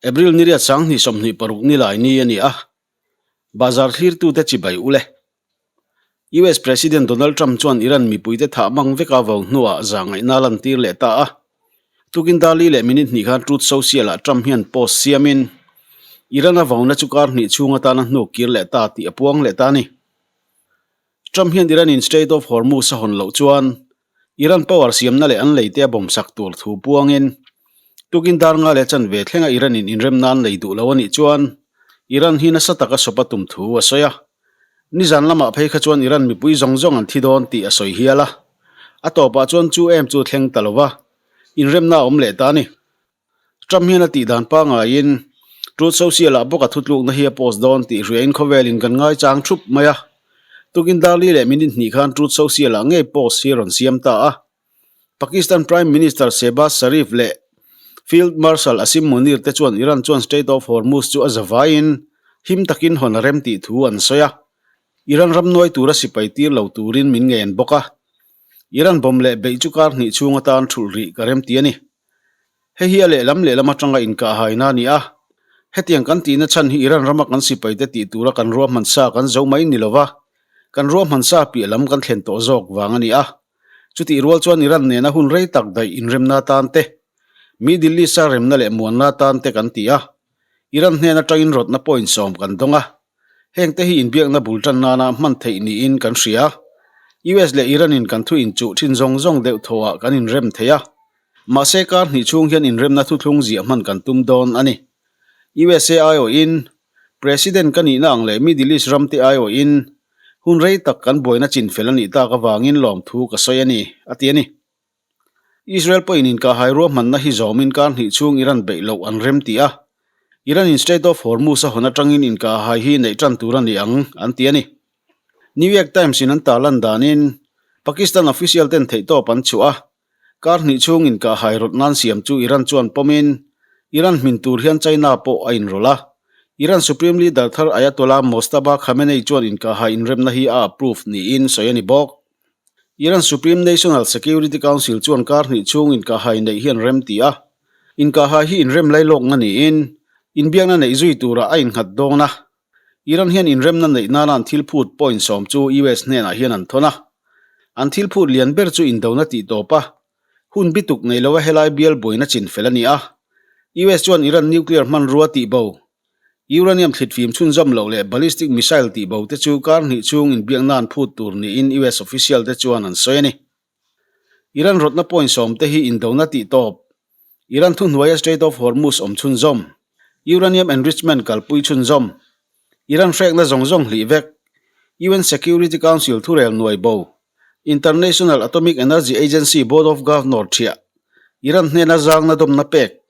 April ni riat 20 26 ni lai ni a ni a, Bazar thlirtute chibai ule. US President Donald Trump chuan Iran mipuite thah mang veka vo hnuah zahngaihna lantir leh ta a. Tukin Dali leh minute hnih khan Truth Social-ah Trump hian post siamin, Iran a vona chu kar hnih chhung atana hnuk kir leh ta tih a puang leh ta a ni. Trump hian Iran in Strait of Hormuz a hawn loh chuan Iran power siamna leh an leite a bawm sak tur thu puangin tukin dar nga leh chanve thlenga Iran in inremna an lei duh lo a nih chuan Iran hi nasa taka sawp a tum thu a sawi a. Nizan lamah phei kha chuan Iran mipui zawng zawng an thi dawn tih a sawi hial a. A tawpah chuan chu em chu thleng ta lova inremna a awm leh ta a ni. Trump hian a tih dan pangaiin Truth Social-ah bawk a thutlukna hi a post dawn tih hriain khawvelin kan ngaichang thup mai a. Tukin Darli leh minute hnih khan Truth Social-ah ngei post hi a rawn siam ta a. Pakistan Prime Minister Shehbaz Sharif leh Field Marshal Asim Munir te chuan Iran chuan Strait of Hormuz chu a zavaiin him takin hawn a rem tih thu an sawi a. Iran ram nuai tura sipai tir lo turin min ngen bawk a. Iran bomb leh beih chu kar hnih chhung atan thulh rih ka rem ti a ni. Hei hi a lehlam lehlam atanga inkahhaina a ni a. Hetiang kan tihna chhan hi Iran rama kan sipaite tih tura kan ruahman sa kan zo mai ni lova, kan ruahman sa piah lam kan thlen tawh zawk vang a ni a. Chutih rual chuan Iran nena hun rei tak daih inremna atan te, Middle East-a remna leh muanna atan te kan ti a. Iran hnen atangin rawtna point 10 kan dawng a. Hengte hi inbiakna bul tan nana hman theih niin kan hria. US leh Iran-in kan thu inchuh thin zawng zawng deuh thawhah kan inrem thei a. Mahse kar hnih chhung hian inremna thuthlung ziah hman kan tum dawn a ni. USA aiawhin, President ka nihna ang leh Middle East ramte aiawhin, hun rei tak kan buaina chinfel a nih tak avangin lawmthu ka sawi a ni, a ti a ni. Israel pawhin inkahhai ruahmanna hi zawmin kar hnih chhung Iran beih loh an rem ti a, Iran-in Strait of Hormuz a hawn atangin inkahhai hi neih tan tur a ni ang, an ti a ni. New York Times-in an tarlan danin, Pakistan official ten theihtawp an chhuah a, kar hnih chhung inkahhai rawt nan siam chu Iran chuan pawmin, Iran hmin tur hian China pawh a inrawlh a. Iran Supreme Leader thar Ayatollah Mojtaba Khamenei chuan inkahhai inremna hi a approve niin sawi a ni bawk. Iran Supreme National Security Council chuan kar hnih chhung inkahhai neih hi an rem ti a. Inkahhai hi inrem lailawkna niin, inbiakna neih zui turah a innghat dawn a. Iran hian inremna neih nana an thil phut point 10 chu US hnenah hian an thawn a. An thil phut lian ber chu indona tih tawp a, hun bituk nei lova helai bial buaina chinfel a ni a. US chuan Iran nuclear hmanrua tihbo Uranium thlitfim chhunzawm loh leh ballistic missile tih bo te chu kar hnih chhung inbiakna an phut tur niin US official te chuan an sawi a ni. Iran rawtna point 10 te hi indona tih tawp, Iran thuhnuaia Strait of Hormuz awm chhunzawm, uranium enrichment kalpui chhunzawm, Iran hrekna zawng zawng hlih vek, UN Security Council thurel nuai bo, International Atomic Energy Agency Board of Governor ṭhiah, Iran hnena zangna dawmna pek,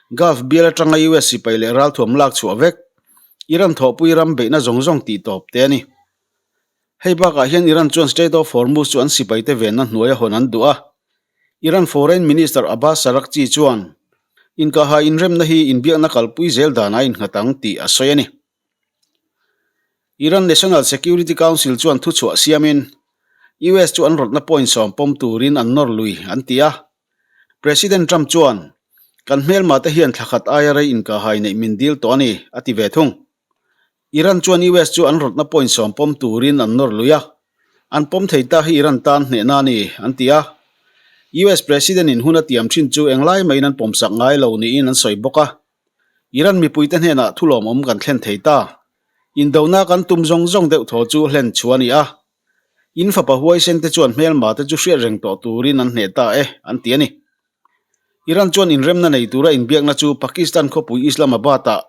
Gulf bial aṭanga US sipai leh ralthuam lak chhuah vek, Iran thawhpui ram beihna zawng zawng tih tawp te a ni. Hei bakah hian Iran chuan Strait of Hormuz chu an sipaite venna hnuaia hawn an duh a. Iran Foreign Minister Abbas Araghchi chuan, Inkahhai inremna hi inbiakna kalpui zel dan a innghat ang tih a sawi a ni. Iran National Security Council chuan thuchhuah siamin US chu an rawtna point 10 pawm turin an nawr lui an ti a. President Trump chuan, Kan hmelmate hian thla khat aia rei inkahhai neih min dil tawh a ni, a ti ve thung. Iran chuan US chu an rawtna point 10 pawm turin an nawr lui a. An pawm thei ta hi Iran tan hnehna a ni, an ti a. US President-in hun a tiam thin chu englai mahin an pawmsak ngai lo niin an sawi bawk a. Iran mipuite hnenah thulawmawm kan thlen thei ta. Indona kan tum zawng zawng deuh thaw chu hlen chhuah a ni a. In fapa huaisen te chuan hmelma te chu hriat reng tawh turin an hneh ta e, an ti a ni. Iran chuan inremna nei tura inbiakna chu Pakistan khawpui Islamabad-ah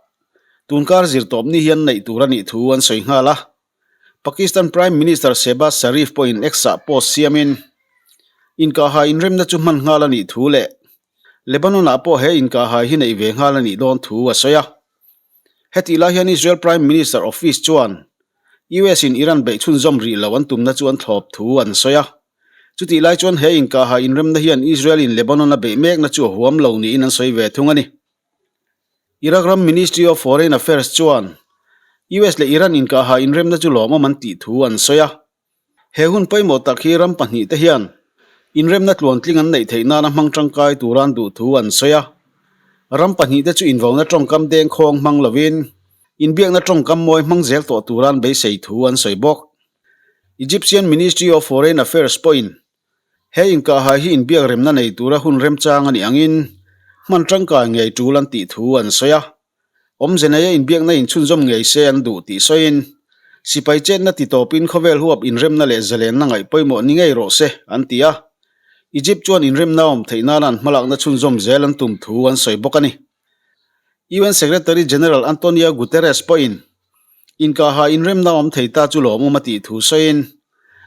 tunkar zirtawpni hian neih tur a nih thu an sawi nghal a. Pakistan Prime Minister Shehbaz Sharif pawhin X-ah post siamin, Inkahhai inremna chu hman nghal a nih thu leh Lebanon-ah pawh he inkahhai hi neih ve nghal a nih dawn thu a sawi a. Hetih lai hian Israel Prime Minister Office chuan US-in Iran beih chhunzawm rih loh an tumna chu an thlawp thu an sawi a. Chutih lai chuan he inkahhai inremna hian Israel-in Lebanon-a beih mekna chu a huam lo niin an sawi ve thung a ni. Iraq ram Ministry of Foreign Affairs chuan US leh Iran inkahhai inremna chu lawmawm an tih thu an sawi a. He hun pawimawh tak hi ram pahnihte hian inremna tluantling an neih theih nana hmang tangkai tura an duh thu an sawi a. Ram pahnihte chu invauna tawngkam dengkhawng hmang lovin inbiakna tawngkam mawi hmang zel tawh tura an beisei thu an sawi bawk. Egyptian Ministry of Foreign Affairs pawhin he inkahhai hi inbiak remna nei tura hun remchang a nih angin hman tangkai ngei tul an tih thu an sawi a. Awmze neia inbiakna inchhunzawm ngei se an duh tih sawiin, sipai chetna ti tawpin khawvel huap inremna leh zalenna ngaih pawimawh ni ngei rawh se, an ti a. Egypt chuan inremna awm theih nana an hmalakna chhunzawm zel an tum thu an sawi bawk a ni. UN Secretary General Antonio Guterres pawhin inkaha inremna awm thei ta chu lawmawm a tih thu sawiin,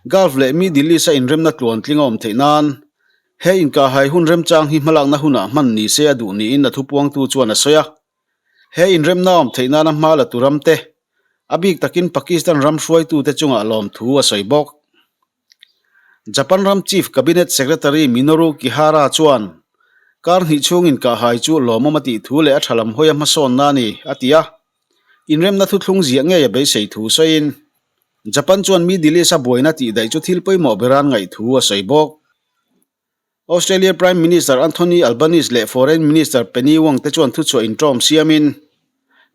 Gulf leh Middle East-a inremna tluantling a awm theih nan He inkahhai hun remchang hi hmalakna hunah hman ni se a duh niin a thupuangtu chuan a sawi a. He inremna awm theih nana hma la tu ramte, a bik takin Pakistan ram hruaitute chungah lawmthu a sawi bawk. Japan ram Chief Cabinet Secretary Minoru Kihara chuan kar hnih chhung inkahhai chu lawmawm a tih thu leh a tha lam hawi a hmasawnna a ni, a ti a. Inremna thuthlung ziah ngei a beisei thu sawiin Japan chuan Middle East-a buaina tih daih chu thil pawimawh bera an ngaih thu a sawi bawk. Australia Prime Minister Anthony Albanese leh Foreign Minister Penny Wong te chuan thuchhuah inṭawm siamin,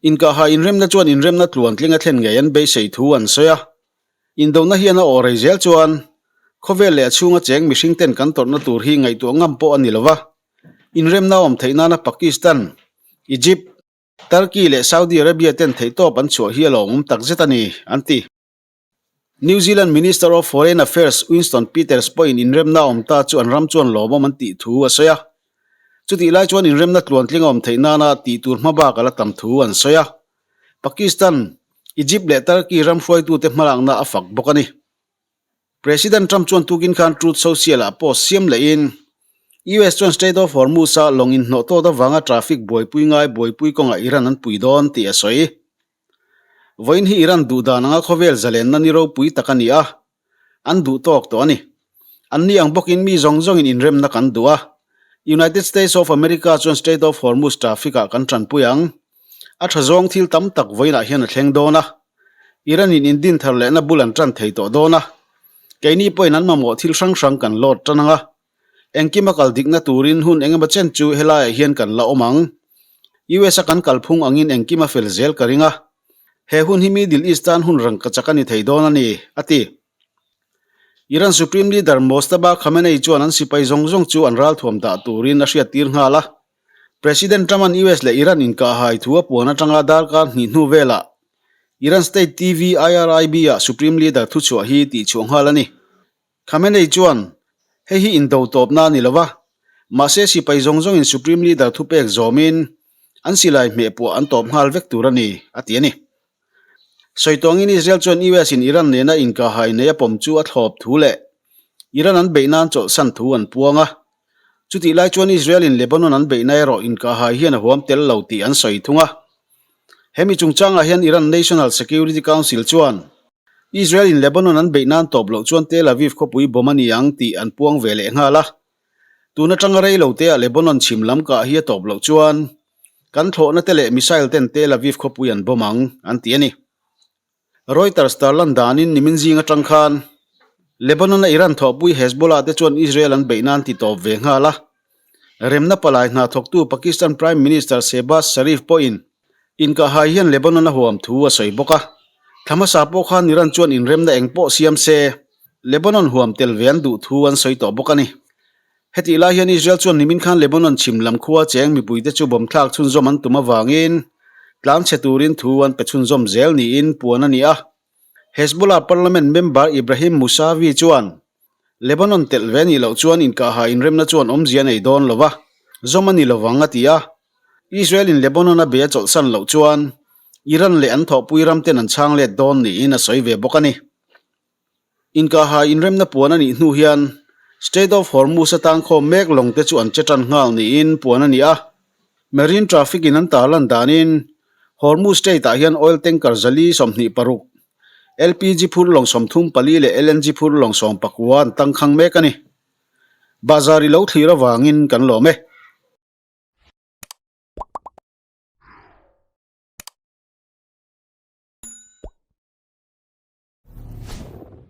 inkahha inremna chuan inremna tluantling a thlen ngei an beisei thu an sawi a. Indona hian a aw rei zel chuan, khawvel leh a chhunga cheng mihring ten kan tawrhna tur hi ngaihtuah ngam pawh a ni lo va. Inremna awm theih nana Pakistan, Egypt, Turkey leh Saudi Arabia ten theihtawp an chhuah hi a lawmawm tak zet a ni, an ti. New Zealand Minister of Foreign Affairs Winston Peters pawhin inremna a awm ta chu an ram chuan lawmawm an tih thu a sawi a. Chutih lai chuan inremna tluantling a awm theih nana tih tur hma bak a la tam thu an sawi a. Pakistan, Egypt leh Turkey ram hruaitute hmalakna a fak bawk a ni. President Trump chuan tukin khan Truth Social-ah post siam lehin, US chuan Strait of Hormuz-a lawng inhnawh tawt avanga traffic buaipui ngai buaipui kawngah Iran an pui dawn tih a sawi. Vawiin hi Iran duh dan anga khawvel zalenna ni ropui tak a ni a, an duh tawk tawh a ni. Anni ang bawkin mi zawng zawngin inremna kan duh a, United States of America chuan Strait of Hormuz traffic-ah kan tanpui ang. A tha zawng thil tam tak vawiinah hian a thleng dawn a, Iran-in indin thar lehna bul an tan thei tawh dawn a, keini pawhin an mamawh thil hrang hrang kan load tan ang a, engkim a kal dikna turin hun engemaw chen chu helaiah hian kan la awm ang. US-a kan kalphung angin engkim a fel zel ka ring a, he hun hi Middle East tan hun rangkachak a ni thei dawn a ni, a ti. Iran Supreme Leader Mojtaba Khamenei chuan an sipai zawng zawng chu an ralthuam dah turin a hriattir nghal a, President Trump-a'n US leh Iran inkahhai thu a puan atanga darkar hnih hnu velah Iran State TV IRIB-ah Supreme Leader thuchhuah hi tihchhuah nghal a ni. Khamenei chuan, Hei hi indo tawpna a ni lo va, mahse sipai zawng zawngin Supreme Leader thupek zawmin an silai hmehpuah an tawp nghal vek tur a ni, a ti a ni. Sawi tawngin Israel chuan US-in Iran nena inkahhai nei a pawm chu a thlawp thu leh Iran an beih nan chawlhsan thu an puang a. Chutih lai chuan Israel-in Lebanon an beihna erawh inkahhai hian a huam tel lo tih an sawi thung a. Hemi chungchangah hian Iran National Security Council chuan Israel-in Lebanon an beih nan tawp loh chuan Tel Aviv khawpui bomb a ni ang tih an puang ve leh nghal a. Tun atanga rei lo teah Lebanon chhim lam kah hi a tawp loh chuan kan thlawhna te leh missile ten Tel Aviv khawpui an bomb ang, an ti a ni. Reuters tarlan danin nimin zing atang khan Lebanon-a Iran thawhpui Hezbollah te chuan Israel an beih nan ti tawp ve nghal a. Remna palai hna thawktu Pakistan Prime Minister Shehbaz Sharif pawhin inkahhai hian Lebanon a huam thu a sawi bawk a. Thla hmasa pawh khan Iran chuan inremna eng pawh siam se Lebanon huam tel ve an duh thu an sawi tawh bawk a ni. Hetih lai hian Israel chuan nimin khan Lebanon chhim lam khua cheng mipuite chu bomb thlak chhunzawm an tum avangin tlanchhe turin thu an pe chhunzawm zel niin puan a ni a. Hezbollah parliament member Ibrahim Mousavi chuan Lebanon telh ve nih loh chuan inkahha inremna chuan awmzia a nei dawn lo va, zawm a ni lovang a ti a. Israel-in Lebanon a bei a chawlhsan loh chuan Iran leh an thawhpui ramten an chhang let dawn niin a sawi ve bawk a ni. Inkahha inremna puan a nih hnu hian Strait of Hormuz atang khawm mek lawng te chu an che tan nghal niin puan a ni a. Marine traffic in an tarlan danin Hormuz Strait ah hian oil tanker 426, LPG phur lawng 34 leh LNG phur lawng 19 an tangkhang mek a ni. Bahzar i lo thlir avangin kan lawm e.